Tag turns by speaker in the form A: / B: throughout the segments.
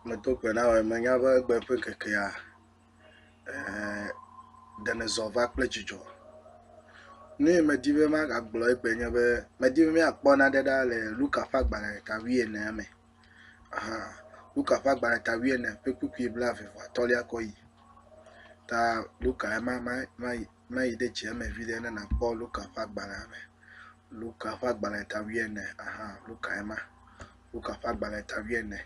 A: Medo gbe na wò, menya be egbe ƒe ŋkekea, eh, ɖe nèzɔ va kple dzidzɔ. Nu yi medi be magagblɔ egbe nye be, medi be míakpɔ nane ɖa le Luka ƒe agbalẽ ta wuienea me. Aha, Luka ƒe agbalẽ ta wuiene ƒe kpukpui blaeve vɔ atɔ̃lia kɔ yi. Ta Luka ma, ma, mayi, mayi ɖe dzi eme viɖe ne nàkpɔ Luka ƒe agbalẽa me. Luka ƒe agbalẽ ta wuiene, aha, Luka ema. Luka ƒe agbalẽ ta wuiene.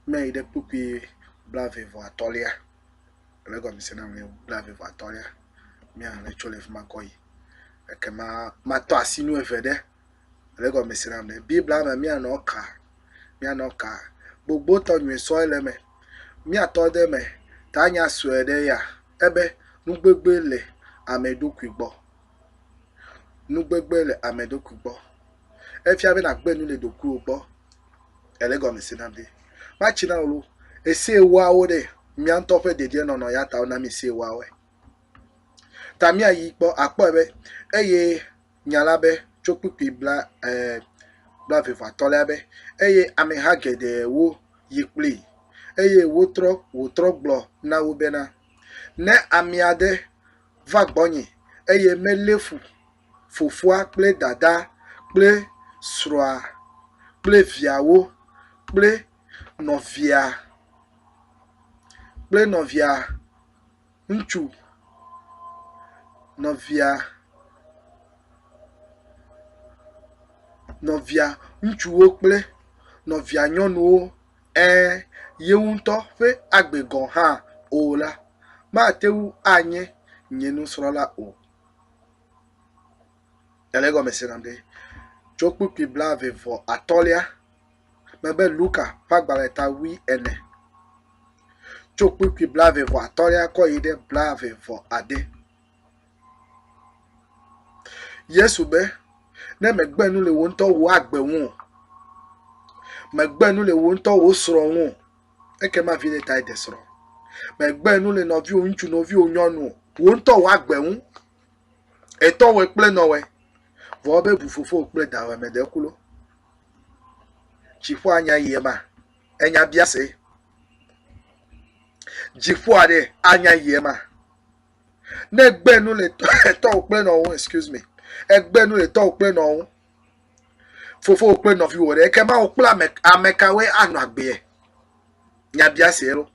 A: Míayi ɖe kpukpui blaeve vɔ atɔ̃lia. Le egɔme se na mi blaeve vɔ atɔ̃lia. Míaxlẽ tso le fi ma kɔ yi. Ekema matɔ asi nu eve ɖe. Le egɔme se na mi. Biblia me míanɔ ka, míanɔ ka. Gbogbotɔ nyui sɔe le eme. Míatɔ ɖe eme ta nya sue ɖe ya ebe nugbegbe le ame ɖokui gbɔ. Nugbegbe le ame ɖokui gbɔ. Efia be nàgbe nu le ɖokuiwò gbɔ. Ele egɔme se nam ɖe. Matsi na wò lo. Ese ewoawo ɖe, mía ŋutɔ ƒe dedienɔnɔ ya ta wona mí se ewoawoe. Ta míayi kpɔ akpɔe be eye nya la be tso kpukpui bla eh, blaeve vɔ atɔ̃lia be eye ameha geɖewo yi kplii eye wotrɔ wòtrɔ gblɔ na wo bena, Ne ame aɖe va gbɔnye eye melé fu fofoa kple dadaa kple srɔ̃a kple viawo kple nɔvia kple nɔvia ŋutsu, nɔvia nɔvia ŋutsuwo kple nɔvia nyɔnuwo, ɛ̃, ye ŋutɔ ƒe agbe gɔ̃ hã o la, mate ŋu anye nye nusrɔ̃la o. Ele egɔme se nam ɖe. Tso kpukpui blaeve vɔ atɔ̃lia me be Luka ƒe agbalẽ ta wui ene. Tso kpukpui blaeve vɔ atɔ̃lia kɔ yi ɖe blaeve vɔ ade. Yesu be, ne mègbe nu le wò ŋutɔ wò agbe ŋu o, mègbe nu le wò ŋutɔ wò srɔ̃ ŋu o, ekema viɖe tae de srɔ̃. Mègbe nu le nɔviwò ŋutsu, nɔviwò nyɔnu o, wò ŋutɔ wò agbe ŋu. Etɔwɔe kple nɔwɔe. Vɔ be bu fofowò kple dawɔe me ɖe ku lo. Dziƒoa anya yi ema. Enya bia se. Dziƒoa ɖe anya yi ema. Ne egbe nu le tɔwò kple nɔwò, excuse me, egbe nu le tɔwò kple nɔwò, fofowò kple nɔviwò ɖe, ekema wò kple ame ame kawoe anɔ agbea? Nyabiase lo.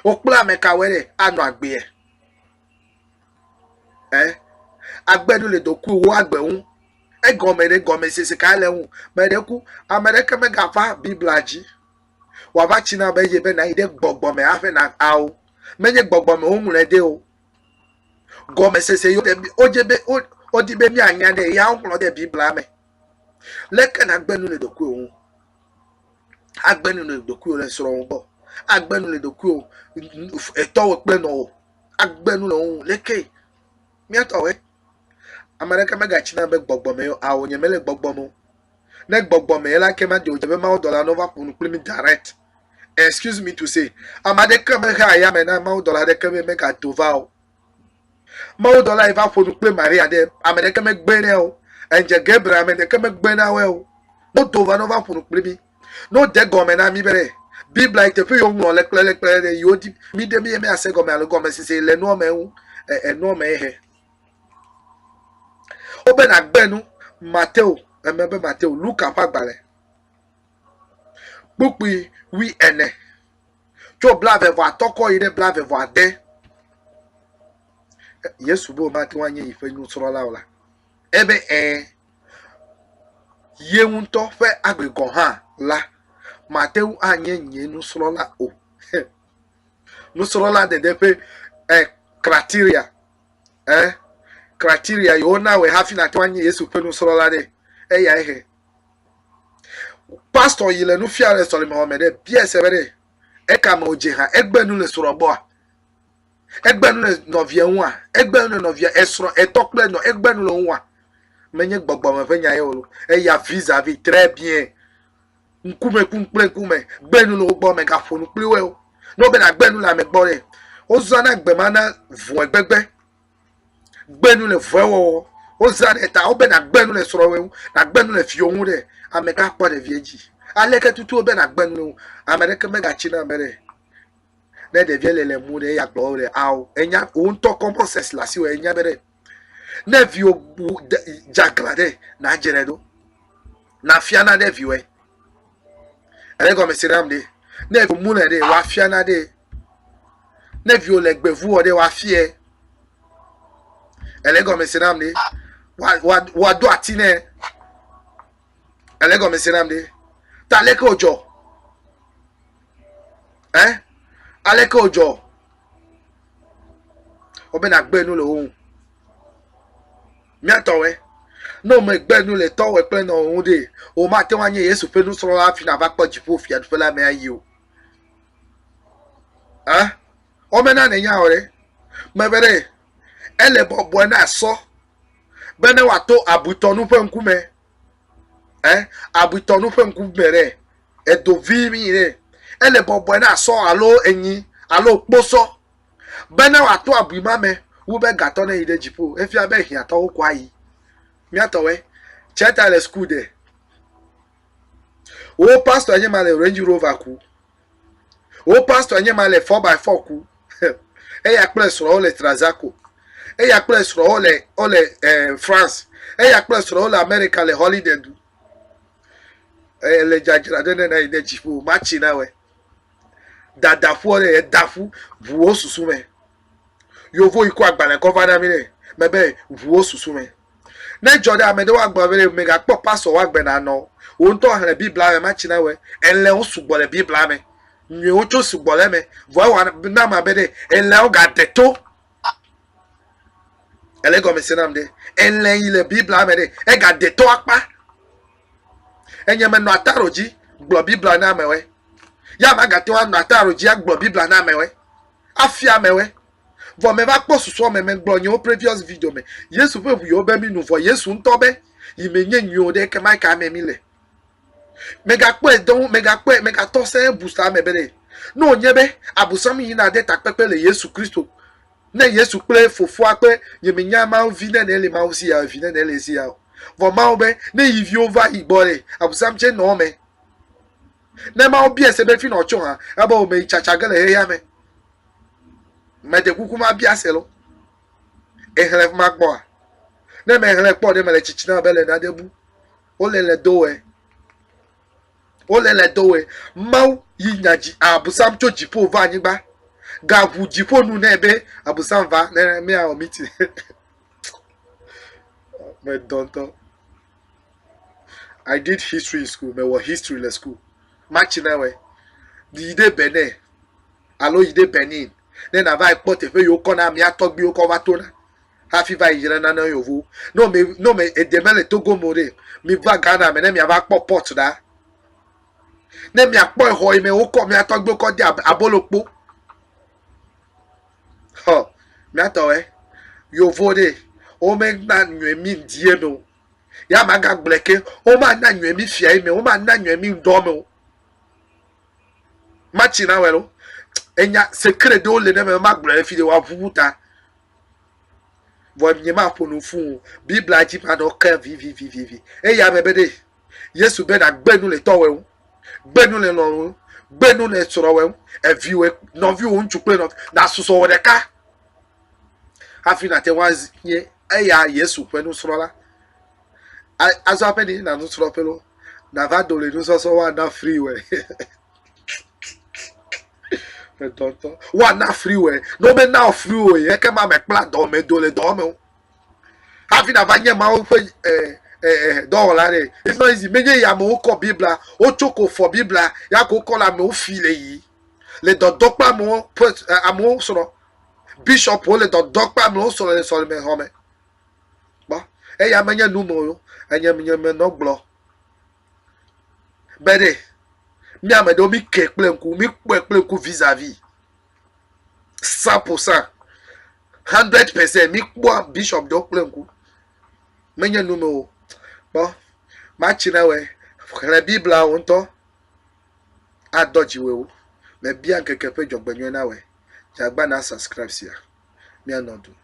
A: Wò kple ame kawoe ɖe anɔ agbea? Eh? Agbe nu le ɖokuiwò agbe ŋu. Egɔme ɖe gɔmesese kae le eŋu? Meɖe ku ame ɖeke megava Biblia dzi wòava tsi na be ye be nàyi ɖe gbɔgbɔ me hafi na ao. Menye gbɔgbɔ me woŋlɔe ɖe o. Gɔmesese yi wodze be wodi be míanya ɖe ya woŋlɔ ɖe Biblia me. Leke nàgbe nu le ɖokuiwò ŋu? Agbe nu le ɖokuiwò le srɔ̃wò gbɔ. Agbe nu le ɖokuiwò etɔwò kple nɔwò. Agbe nu le wo ŋu. Leke mía tɔwoe? Ame aɖeke megatsina be gbɔgbɔ me o. Ao, nyemele gbɔgbɔ me o. Ne gbɔgbɔ me la, ekema ɖe wòdze be mawudɔla ne wova ƒo nu kpli mí direct. Excuse me to say, ame aɖeke mexea ayame na mawudɔla aɖeke be megado va o. Mawudɔla yi va ƒo nu kple Maria ɖe, ame ɖeke megbe nɛ o. Angel Gabriel, ame ɖeke megbe na woe o. Wodo va ne wova ƒo nu kpli mí. Ne wode gɔme na mí be ɖe Biblia yi teƒe yi woŋlɔ le kple le kple ɖe yi wodi mí ɖe mí míase gɔme alo gɔmesese le nua me ŋu, enua me he. Wobe nàgbe nu Mateo, eme be Mateo, Luka ƒe agbalẽ, kpukpui wui ene, tso blaeve vɔ atɔ̃ kɔ yi ɖe blaeve vɔ ade. Yesu be womate ŋu anye yiƒe nusrɔ̃la o la, ebe ɛ̃, ye ŋutɔ ƒe agbe gɔ̃ hã la, mate ŋu anye nye nusrɔ̃la o. Nusrɔ̃la ɖeɖe ƒe eh, criteria eh, criteria yi wona wòe hafi nàte ŋu anye Yesu ƒe nusrɔ̃la ɖe, eyae he. Pastor yi le nu fia le sɔlemexɔ me ɖe, biae se be ɖe, eka me wòdze hã, egbe nu le srɔ̃ gbɔa? Egbe nu le nɔvia ŋua? Egbe nu le nɔvia, esrɔ̃, etɔ kple nɔ, egbe nu le wo ŋua? Menye gbɔgbɔme ƒe nya ye o. Eya vis-à-vis très bien. Ŋkume ku kple ŋkume, gbe nu le wo gbɔ, mègaƒo nu kpli woe o. Ne wobe nàgbe nu le ame gbɔ ɖe, wozãna gbe ma na vɔ̃e gbegbe. Gbe nu le vɔ̃e wɔwɔ. Wozã ɖe ta wobe nàgbe nu le srɔ̃wòe ŋu, nàgbe nu le viwò ŋu ɖe, ame ka akpɔ ɖevia dzi? Aleke tutu wobe nàgbe nu le ŋu? Ame aɖeke megatsi na ame ɖe. Ne ɖevia le le mu ɖe eya gblɔ ɖe ao. Enya wò ŋutɔ common sense le asiwò enya be ɖe. Ne viwò bu dze aglã ɖe nàdzrae ɖo. Nàfia nane viwòe. Ele gɔme se nam ɖe. Ne viwò mu le ɖe wòafia nane. Ne viwò le gbevu wɔ ɖe wòafiae. Ele gɔme se nam ɖe. Wòado ati nɛ. Ele gɔme se nam ɖe. Ta aleke wòdzɔ? Ɛ? Aleke wòdzɔ? Wobe nàgbe nu le wo ŋu. Mía tɔwoe. Ne womegbe nu le tɔwòe kple nɔwò ŋu ɖe, womate ŋu anye Yesu ƒe nusrɔ̃la hafi nàva kpɔ dziƒo fiaɖuƒe la me ayi o. Ɛ? Womena nènya o ɖe. Mebe ɖe, ele bɔbɔe na sɔ be ne wòato abuitɔnu ƒe ŋkume. Ɛ? Abuitɔnu ƒe ŋkume ɖe, edo vi mi ɖe. Ele bɔbɔe na sɔ alo enyi alo kposɔ be ne wòato abui ma me wu be gatɔ ne yi ɖe dziƒo. Efia be hiãtɔwo ko ayi. Mía tɔwoe. Tsɛta le suku de. Wo pastor nye ma le Range Rover ku. Wo pastor nye ma le 4x4 ku. Eya kple srɔ̃wo le Trazaco. Eya kple srɔ̃wo le wole eh, France. Eya kple srɔ̃wo le America le holiday du. Ele dzadzra ɖe ne na yi ɖe dziƒo. Matsi na wɛ. Dadaƒua ɖe eda ƒu ʋuwo susu me. Yovo yi kɔ agbalẽ kɔ va na mi ɖe mebe ʋuwo susu me. Ne dzɔ ɖe ame ɖewo agblɔ be megakpɔ pastor woagbe nanɔ o. Wò ŋutɔ xlẽ Biblia me matsi na wòe. Elẽwo sugbɔ le Biblia me. Nyuiwo tso sugbɔ le eme. Vɔ ewɔ nam abe ɖe elẽwo gade to. Ele gɔme se nam ɖe. Elẽ yi le Biblia me ɖe egade to akpa. Enye menɔ ataro dzi gblɔ Biblia na amewoe. Ya magate ŋu anɔ ataro dzi agblɔ Biblia na amewoe. Afia amewoe. Vɔ meva kpɔ susua me megblɔ nyewo previous video me. Yesu ƒe ʋu yewo be mi nu vɔ Yesu ŋutɔ be yi me nye nyui o ɖe ekema eka ame mi le. Megakpɔe dɔn megakpɔe megatɔ sẽe bu sa me be ɖe ne wònye be abusam yina ɖe takpekpe le Yesu Kristo ne Yesu kple fofoa kple nye menya Mawu vi nene le Mawu si ya vi nene le esi ya o. Vɔ Mawu be ne yi viwo va yi gbɔ ɖe abusam tse nɔ eme. Ne Mawu bia se be fi nɔ tso hã ebe wòme yi tsatsa ge le xexea me. Meɖe kuku mabia se lo. Exlẽ ma gbɔa? Ne mexlẽ kpɔ ɖe mele tsitsi na be le nane bu. Wole le dowɔe. Wole le dowɔe. Mawu yi nya dzi abusam tso dziƒo va anyigba. Gaʋu dziƒo nu nɛ be abusam va ne míawɔ meeting. Medɔ ŋutɔ. I did history in school. Mewɔ history le school. Matsi na wɛ. Yi ɖe Benin alo yi ɖe Benin ne nàva yi kpɔ teƒe yi wokɔna mía tɔgbuiwo kɔ va tona hafi va yi dzra nane yevu. Ne wome ne wome ede mele Togo me o ɖe, miva Ghana me ne miava kpɔ port ɖa. Ne miakpɔ exɔ yi me wokɔ mía tɔgbuiwo kɔ de abolokpo. Xɔ mía tɔwoe. Yovo ɖe, womena nyuie mí ŋdie me o. Ya magagblɔe ke, womana nyuie mí fiae me o, womana nyuie mí ŋdɔ me o. Matsi na wɛ lo. Enya secret ɖewo le ne me magblɔe le fi ɖe woaʋuʋu ta. Vɔ nye maƒo nu fũ o. Biblia dzi manɔ ke vivivivivi. Eya me be ɖe Yesu be nàgbe nu le tɔwɔe ŋu, gbe nu le lɔ̃wò ŋu, gbe nu le srɔ̃wɔe ŋu, eviwòe, nɔviwò ŋutsu kple nɔvi, nàsusɔ wò ɖeka hafi nàte ŋu anye eya Yesu ƒe nusrɔ̃la. Azɔ aƒe ni na nusrɔ̃ƒe lo, nàva do le nusɔsrɔ̃ woana free wɛ. Etɔtɔ. Woana free wɛ. Ne womena wò free o ye, ekema mekpla dɔ me do le dɔ me o. Hafi nàva nye Mawu ƒe eh, eh, eh, dɔwɔla ɖe. It's not easy. Menye yi amewo kɔ Biblia, wotso ko fɔ Biblia, ya ko wokɔ le amewo fi le yi. Le dɔdɔ kple amewo ƒe eh, amewo srɔ̃. Bishopwo le dɔdɔ kple amewo srɔ̃ le sɔlemexɔ me. Kpɔ. Eya menye nu me o. Enye nye menɔ gblɔ. Be ɖe, mi ame ɖewo mi ke kple ŋku, mi kpɔe kple ŋku vis-a-vis. 100%, 100% mi kpɔa bishop ɖewo kple ŋku. Menye nu me o. Kpɔ. Matsi na wɛ. Xlẽ Biblia wo ŋutɔ. Adɔ dziwɔe wo. Mebia ŋkeke ƒe dzɔgbenyui na wɛ. Dze agba na subscribe sia. Míanɔ du.